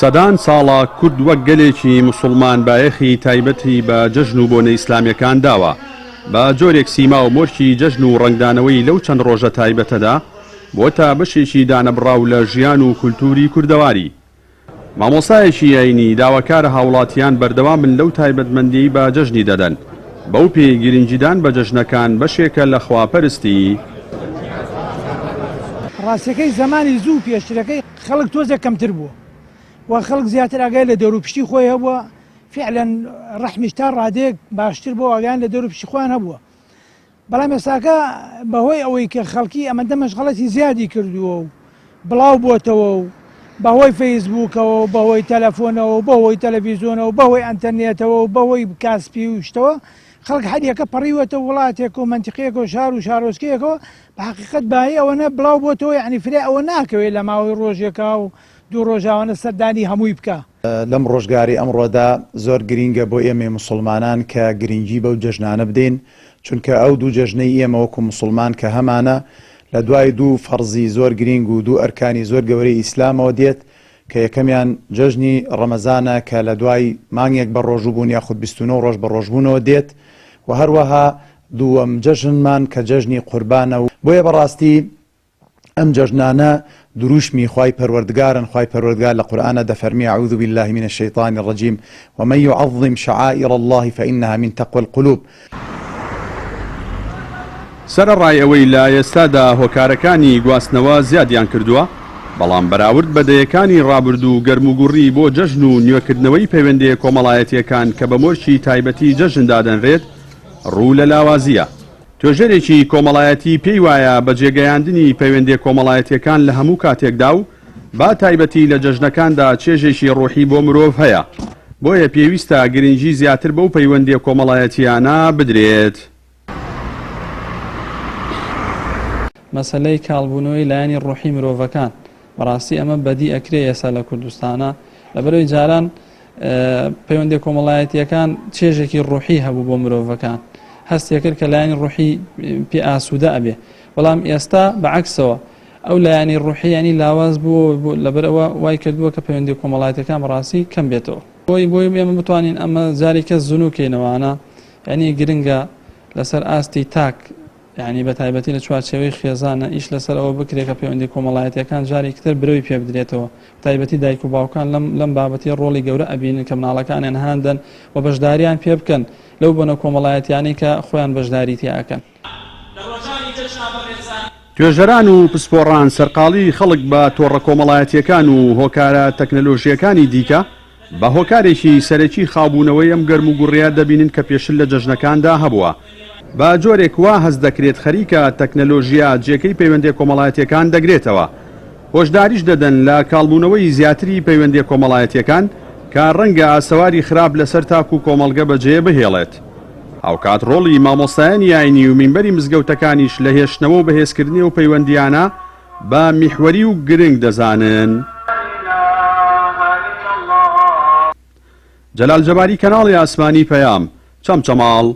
سەدان ساڵە کورد وەک گەلێکی موسوڵمان بایەخی تایبەتی بە جەژن و بۆنە ئیسلامیەکان داوە، بە جۆرێک سیما و مۆرکی جەژن و ڕەنگدانەوەی لەو چەند ڕۆژە تایبەتەدا بۆتە بەشێکی دانەبڕاو لە ژیان و کولتوری کوردەواری. مامۆستایەکی ئاینی داواکارە هاوڵاتیان بەردەوام بن لەو تایبەتمەندیەی بە جەژنی دەدەن، بەو پێیەی گرنگیدان بە جەژنەکان بەشێکە لە خواپەرستی. ڕاستیەکەی زەمانی زوو پێشترەکەی خەڵک تۆزێک کەمتر بووە و خەڵک زیاتر ئاگای لە دەوروپشتی خۆی هەبووە، فیعلەن ڕەحمیش تا ڕادەیەک باشتر بووە و ئاگایان لە دەوروپشتی خۆیان هەبووە. بەڵام ئێستاکە بەهۆی ئەوەی کە خەڵکی ئەمەندە مەشغەڵەتی زیادی کردووە و بڵاو بۆتەوە و بەهۆی فەیسبووکەوە و بەهۆی تەلەفۆنەوە و بەهۆی تەلەڤیزۆنەوە و بەهۆی ئەنتەرنێتەوە و بەهۆی کاسپی و شتەوە خەڵک هەریەکە پەڕیوەتە وڵاتێک و مەنتیقەیەک و شار و شارۆچکەیەکەوە بە حەقیقەت بایی ئەوەنە بڵاو بۆتەوە یەعنی فرێ ئەوە ناکەوێت لە ماوەی ڕۆژێکا و دوو ڕۆژاوەنە سەردانی هەمووی بکا. لەم ڕۆژگارەی ئەمڕۆدا زۆر گرینگە بۆ ئێمەی موسوڵمانان کە گرینگی بەو جەژنانە بدەین، چونکە ئەو دوو جەژنەی ئێمە وەکو موسوڵمان کە هەمانە لە دوای دوو فەرزی زۆر گرینگ و دوو ئەرکانی زۆر گەورەی ئیسلامەوە دێت کە یەکەمیان جەژنی ڕەمەزانە کە لە دوای مانگێک بە ڕۆژوو بوون یاخود 29 ڕۆژ بە ڕۆژبوونەوە دێت و هەروەها دووەم جەژنمان کە جەژنی قوربانە و بۆیە بەڕاستی ئەم جەژنانە دروشمی خوای پەروەردگارن، خوای پەروەردگار لە قورئانا دەفەرمێ، اعوذ باللە من الشیطان الرجیم، ومن یعظم شعائر اللە فانها من تقوی القلوب. سەرەڕای ئەوەی لە ئێستادا هۆکارەکانی گواستنەوە زیادیان کردووە، بەڵام بەراورد بە دەیەکانی ڕابردوو گەرموگوڕی بۆ جەژن و نوێکردنەوەی پەیوەندییە کۆمەڵایەتییەکان کە بە مۆرکی تایبەتی جەژن دادەنرێت ڕوو لە لاوازییە. توێژەرێکی کۆمەڵایەتی پێی وایە بەجێگەیاندنی پەیوەندیە کۆمەڵایەتیەکان لە هەموو کاتێکدا و با تایبەتی لە جەژنەکاندا چێژێکی ڕۆحی بۆ مرۆڤ هەیە، بۆیە پێویستە گرنگی زیاتر بەو پەیوەندیە کۆمەڵایەتیانە بدرێت. مەسەلەی کاڵبوونەوەی لایەنی ڕۆحی مرۆڤەکان بەڕاستی ئەمە بەدی ئەکرێ ئێستا لە کوردستانە لەبەرەوەی جاران پەیوەندی کۆمەڵایەتیەکان چێژێکی ڕوحی هەبوو بۆ مرۆڤەکان هەستێکرد کە لایەنی ڕوحی پێ ئاسوودە ئەبێ بەڵام ئێستا بەعکسەوە ئەو لایەنی ڕوحیانی لاواز بوو لەبەرەوە وای کردووە کە پەیوەندی کۆمەڵایەتەکان بەڕاستی کەم بێتەوە بۆی بۆی ئێمە بتوانین ئەمە جارێکە زنوکەینەوانە یعنی گرنگە لەسەر ئاستی تاک یانی بە تایبەتی لە چوارچێوەی خێزانە ئیش لەسەر ئەوە بکرێت کە پەیوەندی کۆمەڵایەتیەکان جارێکی تر برەوی پێ بدرێتەوە تایبەتی دایک و باوکان لەم لەم بابەتی ڕۆڵی گەورە ئەبینن کە مناڵەکانیان هاندەن و بەشداریان پێ بکەن لەو بۆنە کۆمەڵایەتیانەی کە خۆیان بەشداری تیا ئەکەن. توێژەران و پسپۆڕان سەرقاڵی خەڵک بە تۆڕە کۆمەڵایەتییەکان و هۆکارە تەکنەلۆژییەکانی دیکە بە هۆکارێکی سەرەکی خاوبوونەوەی ئەم گەرموگوڕییە دەبینن کە پێشتر لە جەژنەکاندا هەبووە. بە جۆرێک وا هەست دەکرێت خەریکە تەکنەلۆژیا جێگەی پەیوەندییە کۆمەڵایەتییەکان دەگرێتەوە. هۆشداریش دەدەن لە کاڵبوونەوەی زیاتری پەیوەندییە کۆمەڵایەتییەکان کە ڕەنگە ئاسەواری خراپ لەسەر تاک و کۆمەڵگە بەجێ بهێڵێت. هاوکات ڕۆڵی مامۆستایانی ئاینی و مینبەری مزگەوتەکانیش لە هێشتنەوە و بەهێزکردنی ئەو پەیوەندییانە بە میحوەری و گرنگ دەزانن. جەلال جەباری کەناڵی ئاسمانی پەیام، چەمچەماڵ.